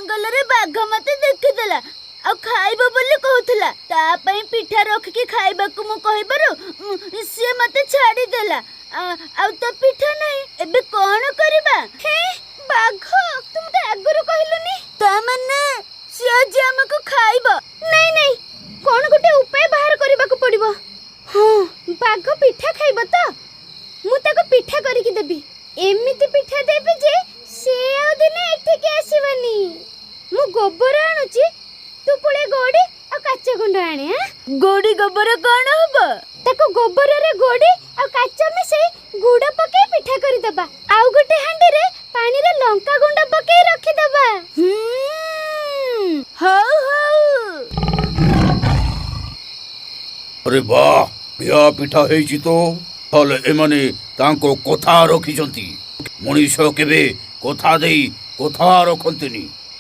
ଜଙ୍ଗଲରେ ବାଘ ମତେ ଦେଖିଦେଲା ଆଉ ଖାଇବ ବୋଲି କହୁଥିଲା। ତା ପାଇଁ ପିଠା ରଖିକି ଖାଇବାକୁ ମୁଁ କହିବାରୁ ସିଏ ମତେ ଛାଡ଼ିଦେଲା। ଆଉ ତ ପିଠା ନାହିଁ, ଏବେ କଣ କରିବା? ହେ ବାଘ, ତୁ ମତେ ଆଗରୁ କହିଲୁନି? ତା ମାନେ ସିଏ ଆଜି ଆମକୁ ଖାଇବ। ନାଇଁ ନାଇଁ, କଣ ଗୋଟେ ଉପାୟ ବାହାର କରିବାକୁ ପଡିବ। ହଁ, ବାଘ ପିଠା ଖାଇବ ତ ମୁଁ ତାକୁ ପିଠା କରିକି ଦେବି। ଏମିତି ପିଠା ଦେବି ଯେ ସେ ଆଉ ଦିନେ ଏଠିକି ଆସିବନି। ମୁଁ ଗୋବର ଆଣୁଛି, ତୁ ପୁଳେ ଗୋଡି ଆଉ କାଚ ଗୁଣ୍ଡ ଆଣେ। ଆଁ, ଗୋଡି ଗୋବର କଣ ହବ? ତାକୁ ଗୋବରରେ ଗୋଡି ଆଉ କାଚ ମିଶେଇ ଗୁଡ ପକେଇ ପିଠା କରିଦବା। ଆଉ ଗୋଟେ ହାଣ୍ଡିରେ ପାଣିରେ ଲଙ୍କା ଗୁଣ୍ଡ ପକେଇ ରଖିଦବା। ହଉ ହଉ। ଆରେ ବାহ, ବଢ଼ିଆ ପିଠା ହେଇଛି ତ। ତାହେଲେ ଏମାନେ ତାଙ୍କ କଥା ରଖିଛନ୍ତି। ମଣିଷ କେବେ କଥା ଦେଇ କଥା ରଖନ୍ତିନି।